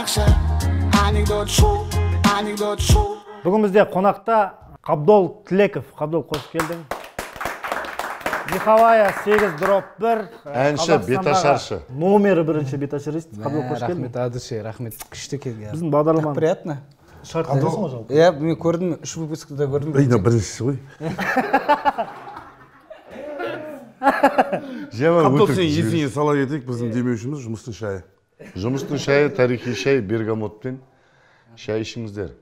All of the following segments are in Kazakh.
Қазақша анекдот шоу, анекдот шоу. Бүгін бізде қонақта Қабдол Тілеков. Қабдол, қош келдің. Михалая 8/1. Әнші, беташаршы. Номері бірінші беташарист. Қабдол, қош келдің. Рахмет, Адыше, рахмет. Күшті келген. Біздің бағдарлама. Приятно. Шарт көрдіңіз ғой жалпы? Иә, мен көрдім, 3 выпускта көрдім. Ей, біріншісі ғой. Қабдол, сен есіңе сала кетейік, біздің демеушіміз жұмыстың шайы. Жұмыстың шайы, тарихи шай, бергамотпен шай ішіңіздер.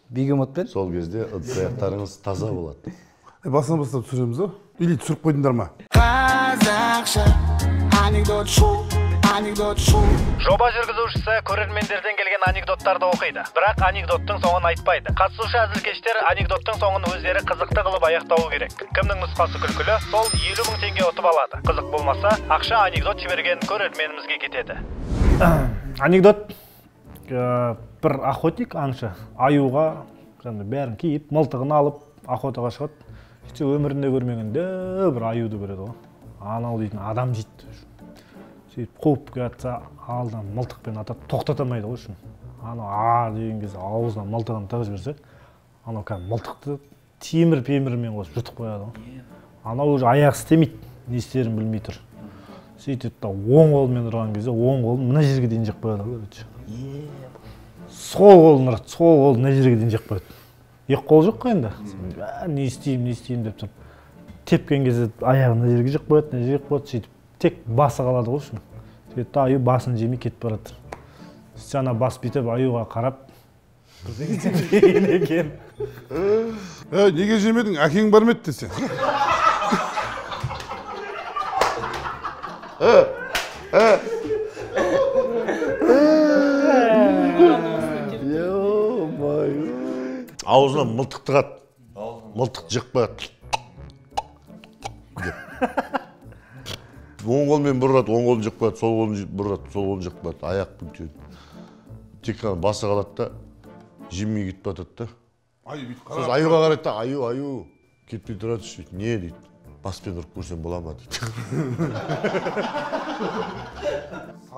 Бегемотпен? Сол кезде ыдыс аяқтарыңыз таза болады. Басынан бастап түсіреміз ғой? Или түсіріп қойдыңдар ма? Қазақша анекдот шоу, анекдот шоу. Жоба жүргізушісі көрермендерден келген анекдоттарды оқиды, бірақ анекдоттың соңын айтпайды. Қатысушы әзілкештер анекдоттың соңын өздері қызықты қылып аяқтауы керек. Кімнің нұсқасы күлкілі, сол 50 мың теңге ұтып алады. Қызық болмаса, ақша анекдот жіберген көрерменімізге кетеді. Анекдот. Бір охотник, аңшы, аюға бәрін киіп, мылтығын алып, охотаға шығады. Сөйтсе өмірінде көрмеген бір аюды көреді ғой. Анау дейтін адам жейді. Сөйтіп қуып келатса, алдынан мылтықпен атады, тоқтата алмайды ғой үшін. Анау а деген кезде аузына мылтығын тығып жіберсе, анау кәдімгі мылтықты темір-пемірмен қосып жұтып қояды ғой. Анау уже аяғы істемейді, не істерін білмей тұр. Сөйтеді да оң қолымен ұрған кезде оң қолын мына жерге дейін жеп қояды ғой, короче. Сол қолын ұрады, сол қолын мына жерге дейін жеп қояды. Екі қол жоқ қой енді. Не істеймін, не істеймін деп тұрып. Тепкен кезде аяғын мына жерге жеп қояды, мына жерге қояды, сөйтіп тек басы қалады ғой шын. Сөйтіп та аю басын жемей кетіп барады. Сөйтсе ана бас бүйтіп аюға қарап деген екен. Неге жемедің, әкең бар ма еді десе. Аузына мылтық тығады, мылтық жеп қояды. Оң қолмен бұрады, оң қолын жеп қояды, сол қолын бұрады, сол қолын жеп қояды, аяқ бүйтеді. Тек қана басы қалады да, жемей кетіп батады да. Сосын аюға қарайды да, аю, аю, кетпей тұрады, сөйтіп, не дейді, баспен ұрып көрсем бола ма дейді.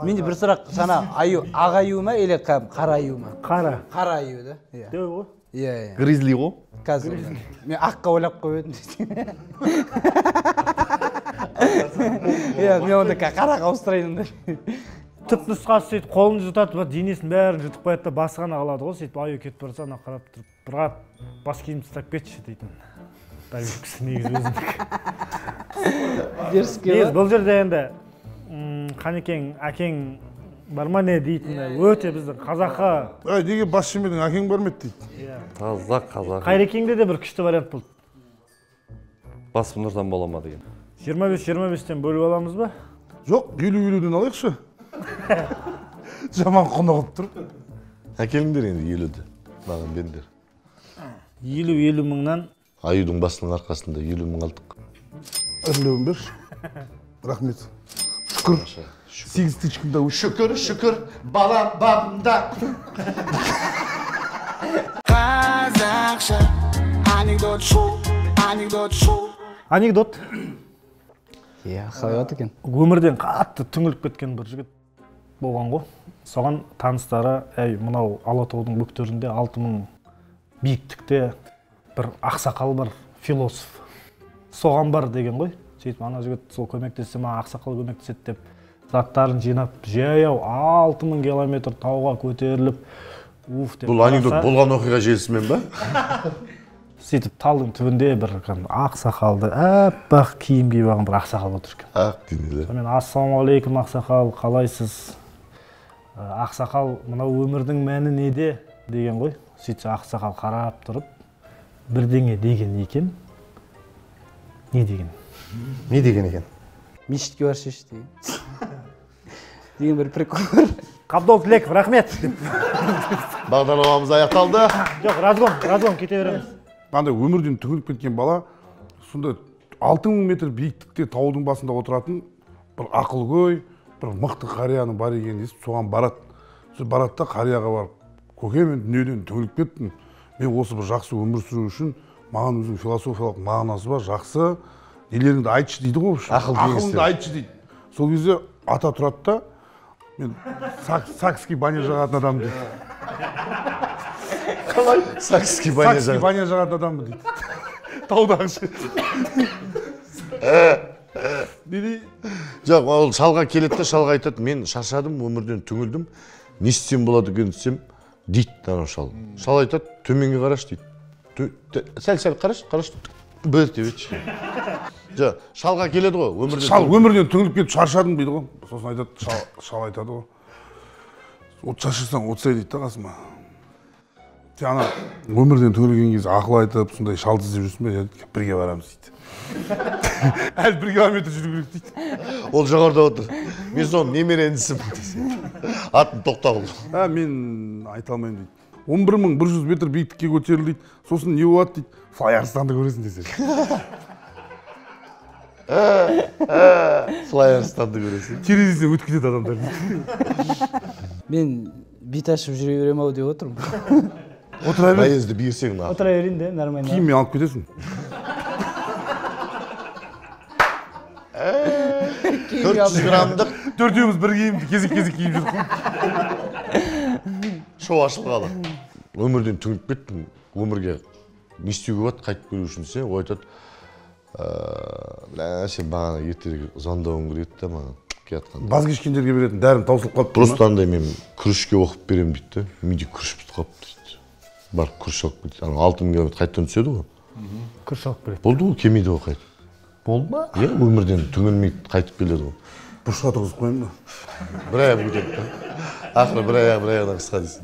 Менде бір сұрақ, жаңа аю, ақ аю ма или қара аю ма? Қара. Қара аю да? Иә. Дәу ғой. Иә, иә. Гризли ғой. Қазір. Мен аққа ойлап қойып едім. Иә, мен онда қараға ауыстырайын деп. Түп нұсқасы сөйтіп қолын жұтады, денесін бәрін жұтып қояды да басы ғана қалады ғой. Сөйтіп аю кетіп барса, ана қарап тұрып, брат, бас киімді тастап кетші дейтін. Бәлкісі негізі өзіндік. Негізі бұл жерде енді Қанекең, әкең бар ма не дейтіні өте біздің қазақы. Әй, неге бас жемедің, әкең бар ма еді дейді. Таза қазақ. Қайрекеңде де бір күшті вариант болды. Баспен ұрсам бола ма деген. 25-25-тен бөліп аламыз ба? Жоқ, 50-50-ден алайықшы. Жаман құнығып тұр. Әкеліңдер енді 50-ді, маған беріңдер. 50-50 мыңнан. Аюдың басының арқасында 50 мың алдық. Үрлеуін берші. Рахмет. Шүкір. 8 тычкында өші. Шүкір, шүкір, балам бабында. Қазақша анекдот шоу, анекдот шоу. Анекдот. Иә, қалай болады екен? Өмірден қатты түңіліп кеткен бір жігіт болған ғой. Соған таныстары, әй, мынау Алатаудың бөктерінде 6000 биіктікте бір ақсақал бар, философ. Соған бар деген ғой. Сөйтіп ана жігіт сол көмектессе, маған ақсақал көмектеседі деп заттарын жинап, жаяу 6000 километр тауға көтеріліп, уф деп. Бұл анекдот болған оқиға желісімен ба? Сөйтіп талдың түбінде бір ақсақалды әппақ киім киіп алған бір ақсақал отыр екен. Ақ денелі. Сонымен, ассалаумағалейкум ақсақал, қалайсыз? Ақсақал, мынау өмірдің мәні неде деген ғой. Сөйтсе ақсақал қарап тұрып, бірдеңе деген екен. Не деген? Не деген екен? Мешітке бар шеш деген. Деген бір прикол бар. Қабдол Тілеков, рахмет. Бағдарламамыз аяқталды. Жоқ, разгон, разгон кете береміз. Андай өмірден түңіліп кеткен бала сонда 6000 метр биіктікте таудың басында отыратын бір ақылгөй, бір мықты қарияның бар екенін естіп, соған барады. Сол барады да қарияға барып, көке, мен дүниеден түңіліп кеттім. Мен осы бір жақсы өмір сүру үшін маған өзінің философиялық мағынасы бар, жақсы нелеріңді айтшы дейді ғой. Ақыл кеңестер. Ақылыңды айтшы дейді. Сол кезде ата тұрады да, Мен сакский баня жағатын адаммын дейді. Қалай? Сакский баня Сакский баня жағатын адаммын дейді. Таудағы. Жоқ, ол шалға келеді де, шалға айтады, мен шаршадым, өмірден түңілдім, не істесем болады екен десем, дейді анау шал. Шал айтады, төменге қарашы дейді. Сәл-сәл қарашы, қарашы, бір деп етші. Жоқ, шалға келеді ғой, өмірден. Шал өмірден түңіліп кетіп шаршадым дейді ғой. Сосын айтады, шал айтады ғой. От шаршасаң, отсай дейді да қасыма. Сен ана өмірден түңілген кезде ақыл айтып, сондай шалды іздеп жүрсің бе, бірге барамыз дейді. Әлі 1 километр жүру керек дейді. Ол жоғарыда отыр. Мен соның немере інісімін десе. Атын Тоқтағұл. Мен айта алмаймын дейді. 11100 метр биіктікке көтеріл дейді. Сосын не болады дейді. Флай Арыстанды көресің десе. Флай Арыстанды көресің. Терезесінен өтіп кетеді адамдар. Мен бет ашып жүре беремін ау деп отырмын. Отыра бер. Наезді берсең нахуй. Отыра берейін де, нормально. Киіммен алып кетесің. 400 граммдық. Төртеуміз бір киімді кезек-кезек киіп жүрдік қой. Шоу ашылғалы. Өмірден түңіліп кеттім. Өмірге не істеуге болады, қайтып келу үшін десе, ол айтады, сен бағана ертерек звондауың керек еді да маған келатқанда. Баз кешкендерге беретін дәрім таусылып қалыпты. Просто андай мен күрішке оқып беремін дейді да. Менде күріш бітіп қалыпты дейді. Барып күріш алып кетеді. Анау 6000 километр қайтадан түседі ғой. Күріш алып келеді. Болды ғой, келмейді ғой қайтып. Болды ма? Иә, өмірден түңілмей қайтып келеді ғой. Бұрышқа тұрғызып қояйын ба? Бір аяқ өтеді да. Ақыры бір аяғы бір аяғынан қысқа дейсің.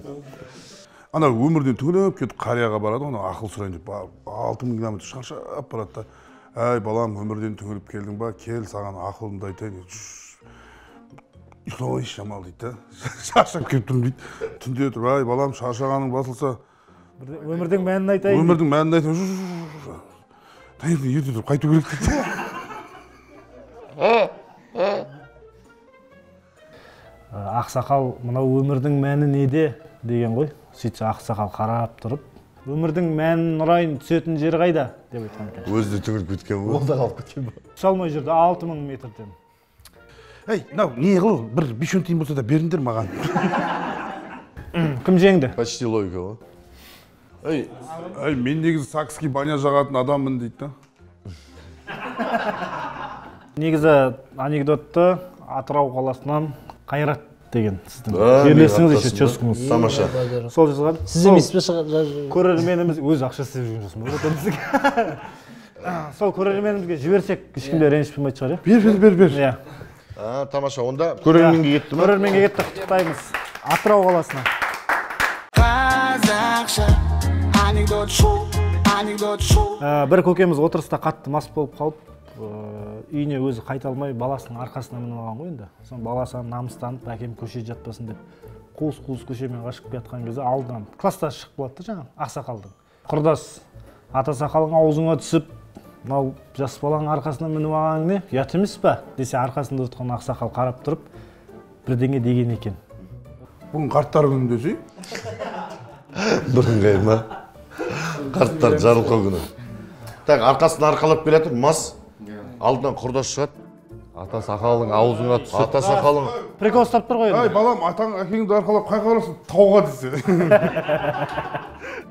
Ана өмірден түңіліп кетіп қарияға барады ғой, ақыл сұрайын деп 6000 километр шаршап барады да. Әй балам, өмірден түңіліп келдің ба? Кел, саған ақылымды айтайын. Ұйықтап алайыншы шамалы дейді да. Шаршап келіп тұрмын дейді. Түнде тұрып, әй балам, шаршағаның басылса, өмірдің мәнін айтайын. Өмірдің мәнін айтайын. Таңертең ерте тұрып қайту керек дейді. Ақсақал, мынау өмірдің мәні неде деген ғой. Сөйтсе ақсақал қарап тұрып, өмірдің мәнін ұрайын, түсетін жері қайда деп айтқан екен. Өзі де түңіліп кеткен ғой. Ол да қалып кеткен ба? Түсе алмай жүрді 6000 метрден. Әй, мынау не қыл, бір 5-10 тиын болса да беріңдер маған. Кім жеңді? Почти логика ғой. Эй, Әй, мен негізі сакский баня жағатын адаммын дейді да. Негізі анекдотты Атырау қаласынан Қайрат деген сіздің жерлесіңіз, еще ческіңіз. Тамаша. Сол жазған. Сіз емес пе жазып? Көрерменіміз өз ақша істеп жүрген жоқсың ба? Сол көрерменімізге жіберсек, ешкім де реніш болмайтын шығар, иә? Бер, бер, бер, бер. Иә. Тамаша, онда көрерменге кетті ма? Көрерменге кетті, құттықтаймыз. Атырау қаласына. Қазақша анекдот шоу, анекдот шоу. Бір көкеміз отырыста қатты мас болып қалып, үйіне өзі қайта алмай баласының арқасына мініп алған ғой енді. Сосын баласы намыстанып, әкем көшеде жатпасын деп қуыс-қуыс көшемен қашып келе жатқан кезде алдынан класстасы шығып қалады да жаңағы ақсақалдың. Құрдас, ата сақалың аузыңа түсіп, мынау жас баланың арқасына мініп алғаның не? Ұят емес па? Десе арқасында отырған ақсақал қарап тұрып бірдеңе деген екен. Бүгін қарттар күні десе? Бірыңғай ма? Қарттар жарылқау күні. Так, арқасын арқалап келе жатыр, мас. Алдынан құрдас шығады. Ата сақалың аузыңа түсіп. Ата сақалың. Прикол ұстап тұр ғой енді. Ай, балам, атаң әкеңді арқалап қайға барасың? Тауға десе.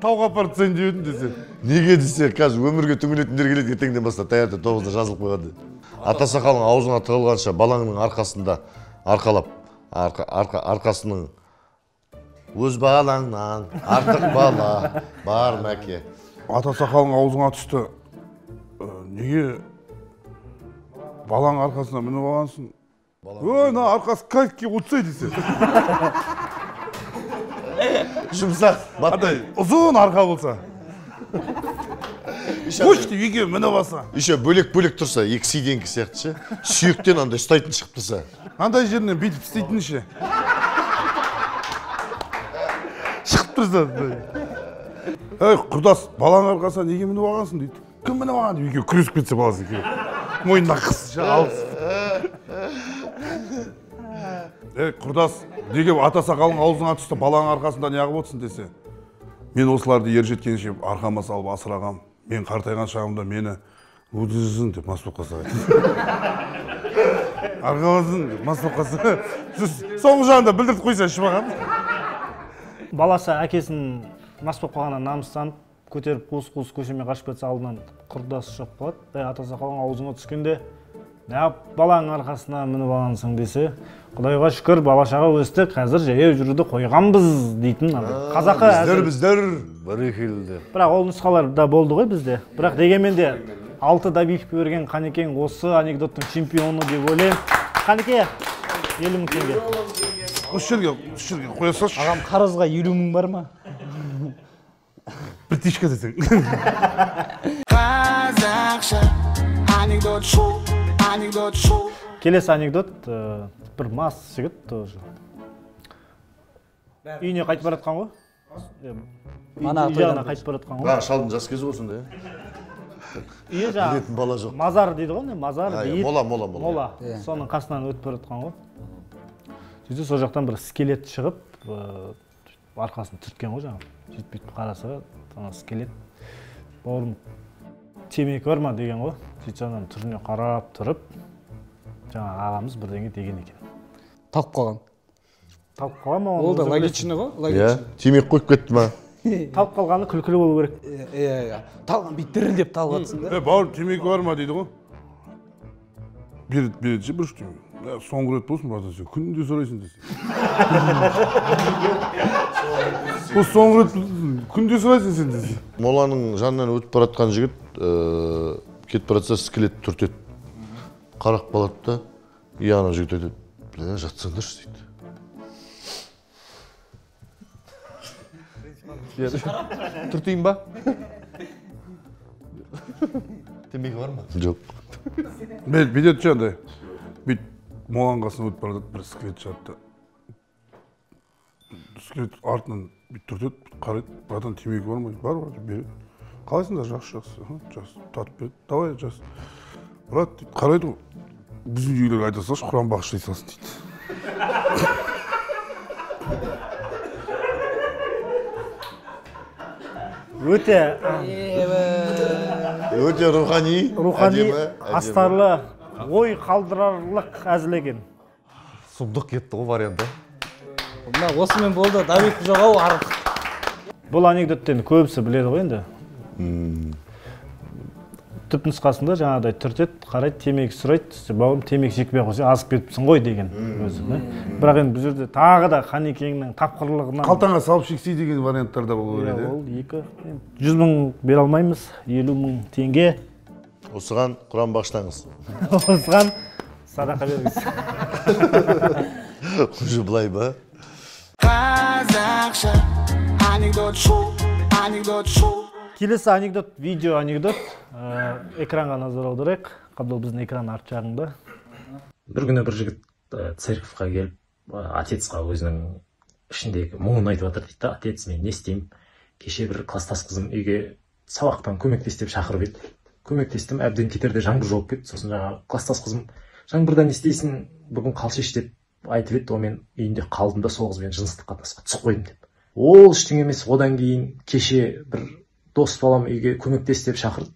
Тауға апарып тастайын деп едім десе. Неге десе, қазір өмірге түңілетіндер келеді, ертеңнен бастап таңертең 9-да жазылып қойған деп. Ата сақалың аузыңа тығылғанша балаңның арқасында арқалап, арқасының өз балаңнан артық бала бар мәке. Ата сақалың аузыңа түсті. Неге балаң арқасына мініп алғансың? Ой, мына арқасы кайфке отырсай десе. Жұмсақ, Андай ұзын арқа болса. Қойшы деп екеуі мініп алса. Еще бөлек-бөлек тұрса, екі сидеңкі сияқты ше. Сүйектен андай ұстайтын шығып тұрса. Андай жерінен бүйтіп істейтін ше. Шығып тұрса. Ей, құрдас, балаң арқасына неге мініп алғансың дейді. Кім мініп алған деп екеуі күресіп кетсе баласы екеуі. Мойнына қысып алысып. Ей, құрдас, неге ата сақалың аузыңа түсті, балаң арқасында неғып отырсың десе. Мен осыларды ер жеткенше арқама салып асырағам. Мен қартайған шағымда мені Өтізін деп мас болып қалса. Арқаласын деп мас болып қалса. Соңғы жағында білдіртіп қойса ішіп алған. Баласы әкесін мас болып қалғаннан намыстанып, көтеріп қуыс-қуыс көшемен қашып кетсе, алдынан құрдасы шығып қалады. Әй, ата сақалың аузыңа түскенде неғып баланың арқасына мініп алғансың десе, Құдайға шүкір, бала шаға өсті, қазір жаяу жүруді қойғанбыз дейтін қазақы әзіл. Біздер бәрекелді. Бірақ ол нұсқалар да болды ғой бізде. Бірақ дегенмен де 6 добивка берген Қанекең осы анекдоттың чемпионы деп ойлаймын. Қанеке, 50 мың теңге. Осы жерге қоя салшы. Ағам, қарызға 50 мың бар ма? Бір тишка десең. Қазақша анекдот шоу, анекдот шоу. Келесі анекдот, бір мас жігіт тоже. Үйіне қайтып бара жатқан ғой. Үй жағына қайтып бара жатқан ғой. Шалдың жас кезі ғой сонда, Үйі жаңағы мазар дейді ғой, мазар бейіт. Мола. Мола. Соның қасынан өтіп бара жатқан ғой. Сөйтсе сол жақтан бір скелет шығып, арқасын түрткен ғой жаңағы. Сөйтіп бүйтіп қараса, ана скелет, бауырым, темекі бар ма деген ғой. Сөйтсе ананың түріне қарап тұрып, жаңағы ағамыз бірдеңе деген екен. Талып қалған. Талып қалған ма? Ол да логично ғой, логично. Темекі қойып кетті ма? Талып қалғаны күлкілі болу керек. Иә. Талған бүйтіп дірілдеп талып жатсың да. Бауырым, темекі бар ма дейді ғой. Береді ше бір үш темекі. Соңғы рет болсын, братан, сен күнде сұрайсың десе. Бұл соңғы рет күнде сұрайсың сен десе. Моланың жанынан өтіп бара жатқан жігіт кетіп бара жатса скелет түртеді. Қарап қалады да, и ана жігіт айтады, бля, жатсаңдаршы дейді. Түртейін ба? Темекі бар ма? Жоқ. Бүйтеді ше андай. Бүйтіп моланың қасынан өтіп бара жатып бір скелет шығады да. Скелет артынан бүйтіп түртеді, қарайды, братан, темекі бар ма? Бар, бар, береді. Қалайсыңдар? Жақсы, жақсы. Жақсы, тартып береді. Давай, жақсы. Брат, дейді, қарайды ғой. Біздің үйдегілерге айта салшы, Құран бағышлай салсын дейді. Өте рухани, рухани, астарлы, ой қалдырарлық әзіл екен. Сұмдық кетті ғой варианты. Мына осымен болды, добивка жоқ ау артық. Бұл анекдотты енді көбісі біледі ғой енді. Түп нұсқасында жаңағыдай түртеді, қарайды, темекі сұрайды, бауырым, темекі шекпей қойса азып кетіпсің ғой деген өзі. Бірақ енді бұл жерде тағы да Қанекеңнің тапқырлығынан қалтаңа салып шексей деген варианттар да болу керек. Ол 2 100 мың бере алмаймыз, 50 мың теңге. Осыған Құран бағыштаңыз. Осыған садақа беріңіз. Уже былай ба? Қазақша анекдот шоу, анекдот шоу. Келесі анекдот, видео анекдот. Экранға назар аударайық. Қабдол, біздің экран арт жағында. Бір күні бір жігіт церковьқа келіп, отецқа өзінің ішіндегі мұңын айтып жатыр дейді да. Отец, мен не істеймін? Кеше бір класстас қызым үйге сабақтан көмектес деп шақырып еді. Көмектестім, әбден кетерде жаңбыр жауып кетті. Сосын жаңағы класстас қызым, жаңбырда не істейсің, бүгін қал шеш деп айтып еді. Онымен үйінде қалдым да сол қызбен жыныстық қатынасқа түсіп қойдым деп. Ол ештеңе емес, одан кейін кеше бір дос балам үйге көмектес деп шақырды.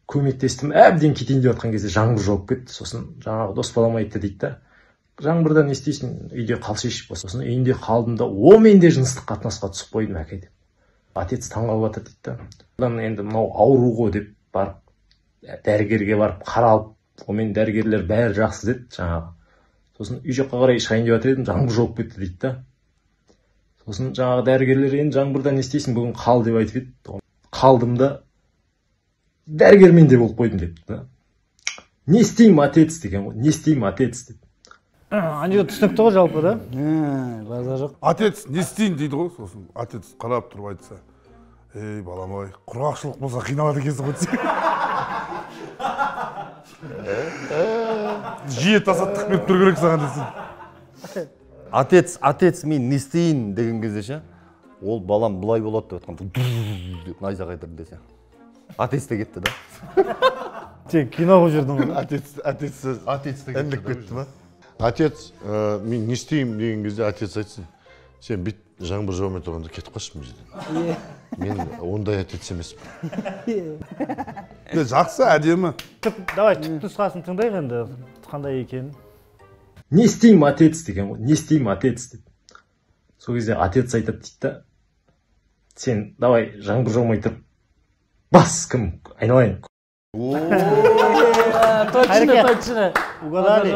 Көмектестім, әбден кетейін деп жатқан кезде жаңбыр жауып кетті. Сосын жаңағы дос балам айтты дейді да, жаңбырда не істейсің, үйде қал шешіп. Сосын үйінде қалдым да онымен де жыныстық қатынасқа түсіп қойдым әке деп. Отец таңғалып жатыр дейді да. Одан енді мынау ауру ғой деп барып дәрігерге барып қаралып, онымен дәрігерлер бәрі жақсы деді жаңағы. Сосын үй жаққа қарай шығайын деп жатыр едім, жаңбыр жауып кетті дейді да. Сосын жаңағы дәрігерлер енді жаңбырда не істейсің, бүгін қал деп айтып еді. Қалдым да дәрігермен де болып қойдым депті да. Не істеймін, отец деген ғой, не істеймін, отец деп. Анекдот түсінікті ғой жалпы да? Базар жоқ. Отец не істейін дейді ғой, сосын отец қарап тұрып айтса, ей балам ай, құрғақшылық болса қиналады екенсің ғой десе. Жиі тасаттық беріп тұру керек саған десең. Отец, отец, мен не істейін деген кезде ше, ол балам былай болады деп жатқан, деп найза қайтарды десе. Отец те кетті да. Сен кино қойып жүрдің ғой. Отец, отец, індік кетті ма? Отец, мен не істеймін деген кезде отец айтсын, Сен бит жаңбыр жаумай тұрғанда кетіп қалшы мына жерден. Мен ондай отец емеспін. Жақсы, әдемі. Давай түп нұсқасын тыңдайық енді, қандай екенін. Не істеймін, отец деген ғой, не істеймін, отец деп. Сол кезде отец айтады дейді да, сен давай жаңбыр жаумай тұрып бас кім айналайын. Точно, точно. Угадали.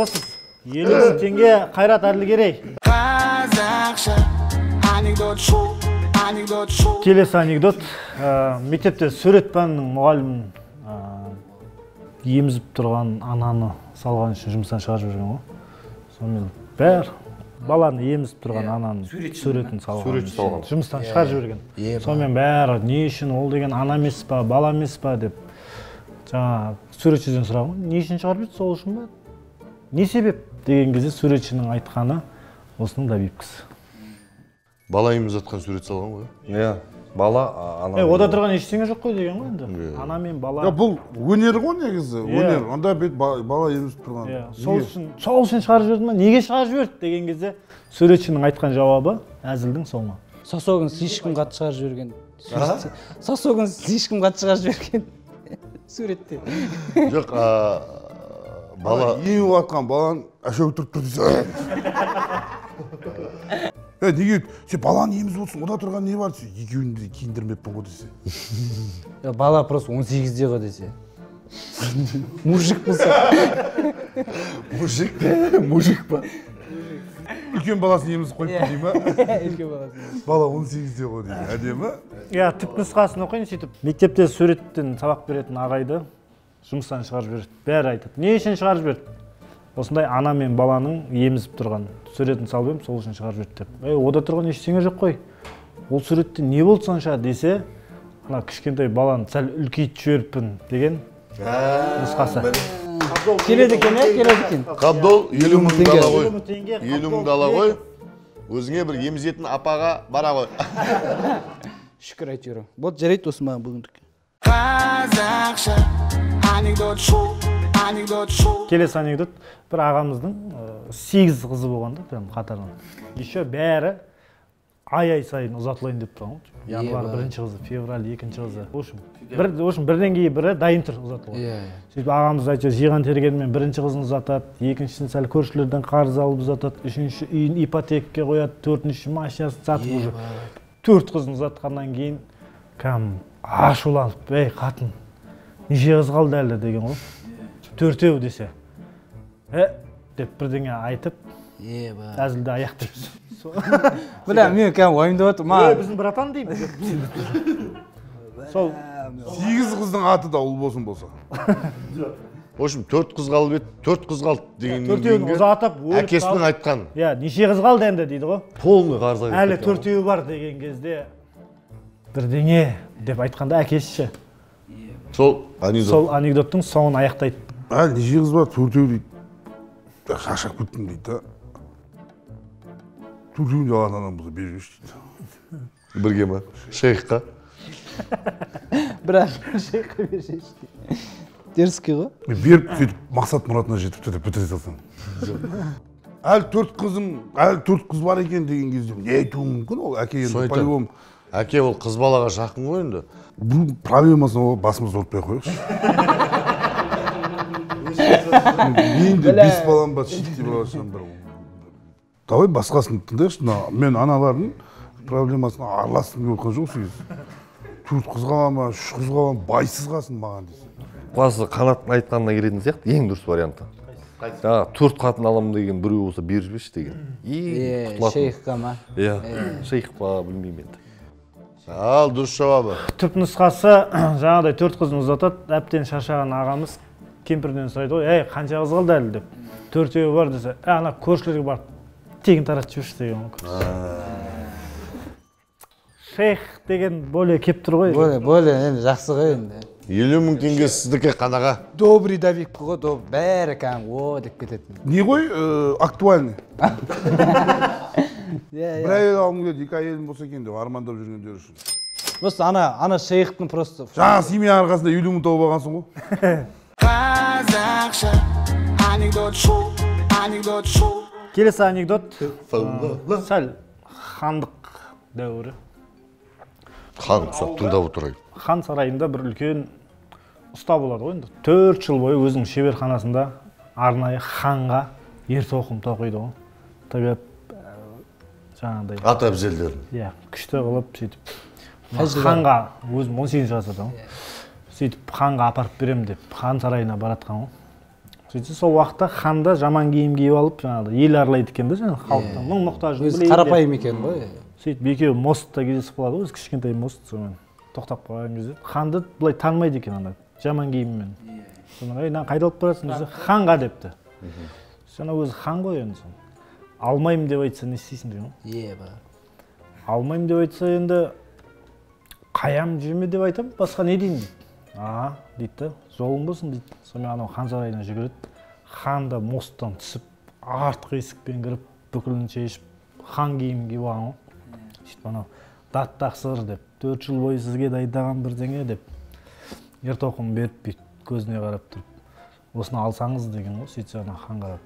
Осыз. 50 мың теңге Қайрат Әділгерей. Қазақша анекдот шоу, анекдот шоу. Келесі анекдот. Мектепте сурет пәнінің мұғалімін емізіп тұрған ананы салған үшін жұмыстан шығарып жіберген ғой. Сонымен бәрі баланы емізіп тұрған ананың суретін салған. Жұмыстан шығарып жіберген. Сонымен бәрі не үшін ол деген ана емес па, бала емес па деп жаңа суретшіден сұраған. Не үшін шығарып жіберді, сол үшін ба? Не себеп деген кезде суретшінің айтқаны осының добивкасы. Бала емізіп жатқан сурет салған ғой. Иә, бала ана. Ода тұрған ештеңе жоқ қой деген ғой енді. Ана мен бала. Бұл өнер ғой негізі, өнер. Онда бет бала емізіп тұрған. Сол үшін шығарып жіберді ма? Неге шығарып жіберді деген кезде суретшінің айтқан жауабы әзілдің соңы. Сосогын слишком қатты шығарып жіберген. Сосогын слишком қатты шығарып жіберген. Суретте. Жоқ, бала еміп жатқан баланы әшеу тұрып тұр десе. Неге сен баланы емізіп отырсың, ода тұрған не бар десе, екеуін де киіндірмеппін ғой десе. Бала просто 18-де ғой десе. Мужик болса. Мужик пе? Мужик па? Үлкен баласын емізіп қойыпты дей ма? Үлкен баласын. Бала 18-де ғой дейді, әдемі. Иә, түп нұсқасын оқиын сөйтіп. Мектепте суреттен сабақ беретін ағайды жұмыстан шығарып жіберді. Бәрі айтады. Не үшін шығарып жіберді? Осындай ана мен баланың емізіп тұрған суретін салып едім, сол үшін шығарып жіберді деп. Ода тұрған ештеңе жоқ қой. Ол суретте не болды сонша десе, ана кішкентай баланы сәл үлкейтіп жіберіппін деген нұсқасы. Келеді екен, келеді екен. Қабдол, 50 мыңды ала ғой. 50 мыңды ала ғой. Өзіңе бір емізетін апаға бара ғой. Шүкір әйтеуір. Вот жарайды осы маған бүгіндік. Қазақша анекдот шоу, анекдот шоу. Келесі анекдот. Бір ағамыздың 8 қызы болған да, прям қатарынан. Еще бәрі ай-ай сайын ұзатылайын деп тұрған ғой. Январь бірінші қызы, февраль екінші қызы. В общем, бірден кейін бірі дайын тұр ұзатылуға. Сөйтіп ағамыз әйтеуір жиған тергенімен бірінші қызын ұзатады, екіншісін сәл көршілерден қарыз алып ұзатады, үшінші үйін ипотекаға қояды, төртінші машинасын сатып уже. 4 қызын ұзатқаннан кейін кәдімгі ашуланып, ей қатын, неше қыз қалды әлі деген ғой. 4 десе, деп бірдеңе айтып, әзілді аяқтаймыз. Бля, мен кәдімгі уайымдап отырмын. Біздің братан деймін. Сол 8 қыздың аты да ұл болсын болса. В общем, 4 қыз қалып еді, 4 қыз қалды дегеннен төртеуін ұзатып, өліп әкесінің айтқан. Иә, неше қыз қалды енді дейді ғой. Полный қарызға кетті. Әлі 4-еуі бар деген кезде бірдеңе деп айтқанда әкесі ше. Сол анекдот. Сол анекдоттың соңын аяқтайды. Әлі неше қыз бар, 4-еу дейді. Шаршап кеттім дейді да. 4-еуін де алатын адам болса беріп жіберші дейді. Бірге ма? Шейхқа. Бірақ шейхқа беріп жіберші дейді. Дерзкий ғой. Беріп сөйтіп мақсат мұратына жетіпті деп бітіре салсаң. Әлі 4 қызым, әлі 4 қыз бар екен деген кезде не айтуы мүмкін ол әке енді по-любому. Әке ол қыз балаға жақын ғой енді. Бұл проблемасын басымызды ауыртпай қояйықшы. Мен де 5 балам бар, шеттей балашам бар. Давай басқасын тыңдайықшы. Мен аналардың проблемасына араласқым келіп отқан жоқ сегіз. 4 қыз қала ма, 3 қыз қала ма, байсыз қалсын маған десе. Басы Қанаттың айтқанына келетін сияқты, ең дұрыс варианты. Жаңағы 4 қатын аламын деген біреу болса беріп жіберші деген. Ең құтылатын. Шейхқа ма? Иә, шейх па, білмеймін енді. Ал, дұрыс жауабы. Түп нұсқасы жаңағыдай 4 қызын ұзатады, әбден шаршаған ағамыз кемпірден сұрайды ғой, әй, қанша қыз қалды әлі деп. 4-еуі бар десе, ана көршілерге барып тегін таратып жіберші деген ғой. Шейх деген более кеп тұр ғой. Более, енді жақсы ғой енді. 50 мың теңге сіздікі, Қанаға. Добрый давик ғой, бәрі кәдімгі о деп кететін. Не ғой, актуальный. Бір әйел алғым келеді, 2 әйелім болса екен деп армандап жүргендер үшін. Просто ана шейхтің просто. Жаңа семья арқасында 50 мың тауып алғансың ғой. Қазақша анекдот шоу, анекдот шоу. Келесі анекдот сәл Хандық дәуірі. Хан ұқсап тыңдап отырайын. Хан сарайында бір үлкен ұста болады ғой енді. 4 жыл бойы өзінің шеберханасында арнайы ханға ер тоқым тоқиды ғой. Тігіп жаңағыдай ат әбзелдерін. Иә, күшті қылып сөйтіп ханға өзім 18 ғасырда ғой. Сөйтіп ханға апарып беремін деп хан сарайына баратқан ғой. Сөйтсе сол уақытта ханда жаман киім киіп алып жаңағыдай ел аралайды екен да, жаңағы халықтың мұң мұқтажын білейін. Өзі қарапайым екен ғой. Сөйтіп екеуі мостта кездесіп қалады ғой, өзі кішкентай мост, сонымен тоқтап қалған кезде ханды былай танымайды екен ана жаман киіммен. Сонан ей, мынаны қайда алып барасың десе, ханға депті. Жаңа өзі хан ғой енді сон. Алмаймын деп айтса не істейсің деген ғой. Е, ба. Алмаймын деп айтса енді қаям жеме деп айтамын, басқа не деймін дейді. А, дейді да, жолың болсын дейді. Сонымен анау хан сарайына жүгіреді. Хан да мосттан түсіп, артқы есікпен кіріп, бүкілін шешіп, хан киімін киіп алған ғой. Сөйтіп анау дат тақсыр деп, 4 жыл бойы сізге дайындаған бірдеңе деп, ер тоқым беріп бүйтіп көзіне қарап тұрып, осыны алсаңыз деген ғой. Сөйтсе анау хан қарап,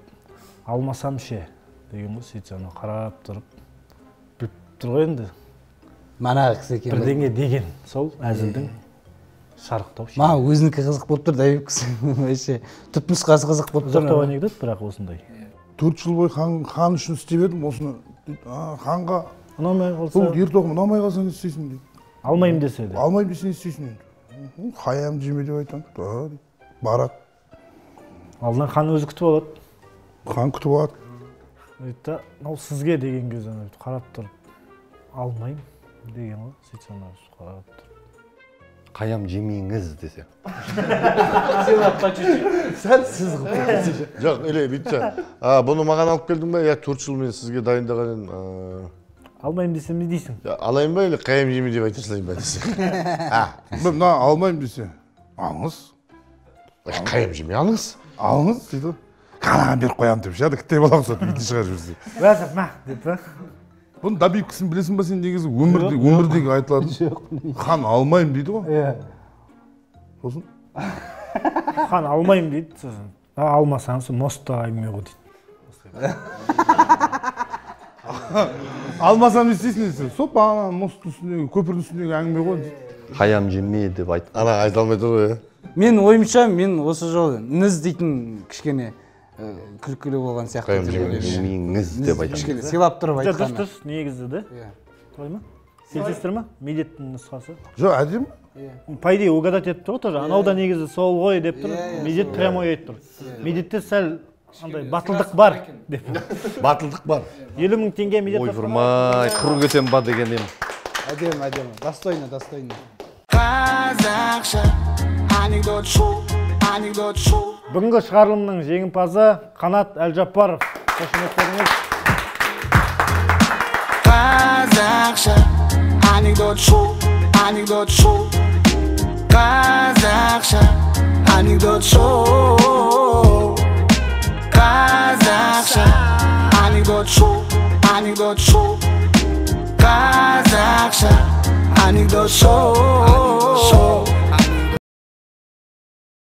алмасам ше деген ғой. Сөйтсе анау қарап тұрып, біліп тұр ғой енді. Манағы кісі екен. Бірдеңе деген сол әзілдің шарықтау. Маған өзінікі қызық болып тұр, Давид вообще түп нұсқасы қызық болып тұр. Ұзақтау анекдот, бірақ осындай. 4 жыл бойы хан үшін істеп едім, осыны ханға ұнамай қалса, бұл ер тоқым ұнамай қалса не істейсің дейді. Алмаймын десе де. Алмаймын десе не істейсің енді. Хаям жеме деп айтамын. Барады. Алдынан хан өзі күтіп алады. Хан күтіп алады. Дейді, мынау сізге деген кезде қарап тұрып, алмаймын деген ғой. Сөйтсе анау қарап тұрып. Қаям жемеңіз десе. Сәл сіз қылып. Жоқ, или бүйтсе, бұны маған алып келдің бе? Я 4 жыл мен сізге дайындаған едім. Алмаймын десем не дейсің? Алайын ба или қаям жеме деп айта салайын ба десе. Мына алмаймын десе, алыңыз. Қаям жеме алыңыз. Алыңыз дейді. Қанаған беріп қоямын деп ше, кітап ала ұқсап бүйтіп шығарып жіберсе. Уәзір, мә деп па? Бұның добивкісін білесің ба сен негізі өмірдегі айтылатын. Хан алмаймын дейді ғой. Иә. Сосын? Хан алмаймын дейді, сосын. Алмасаң, сол мосттағы әңгіме ғой дейді. Алмасам не істейсің десе, сол бағана мосттың үстіндегі, көпірдің үстіндегі әңгіме ғой дейді. Қаям жеме деп айт. Ана айта алмай тұр ғой, иә. Мен ойымша, мен осы жолы низ дейтін кішкене күлкілі болған сияқты. Жемеңіз деп айтамын. Кішкене сыйлап тұрып айтқаны. Дұрыс, дұрыс, негізі да. Солай ма? Келісесіздер ма? Медеттің нұсқасы. Жоқ, әдемі. По идее, угадать етіп тұр ғой тоже. Анау да негізі сол ғой деп тұр. Медет прямой айтып тұр. Медетте сәл андай батылдық бар деп. Батылдық бар. 50 000 теңге Медет. Ойпырмай, құр кетем ба деген ем. Әдемі, әдемі. Достойно, достойно. Қазақша анекдот шоу, анекдот шоу. Бүгінгі шығарылымның жеңімпазы Қанат Әлжаппаров. Қошеметтеріңіз. Қазақша анекдот шоу, анекдот шоу. Қазақша анекдот шоу. Қазақша анекдот шоу, анекдот шоу. Қазақша анекдот шоу.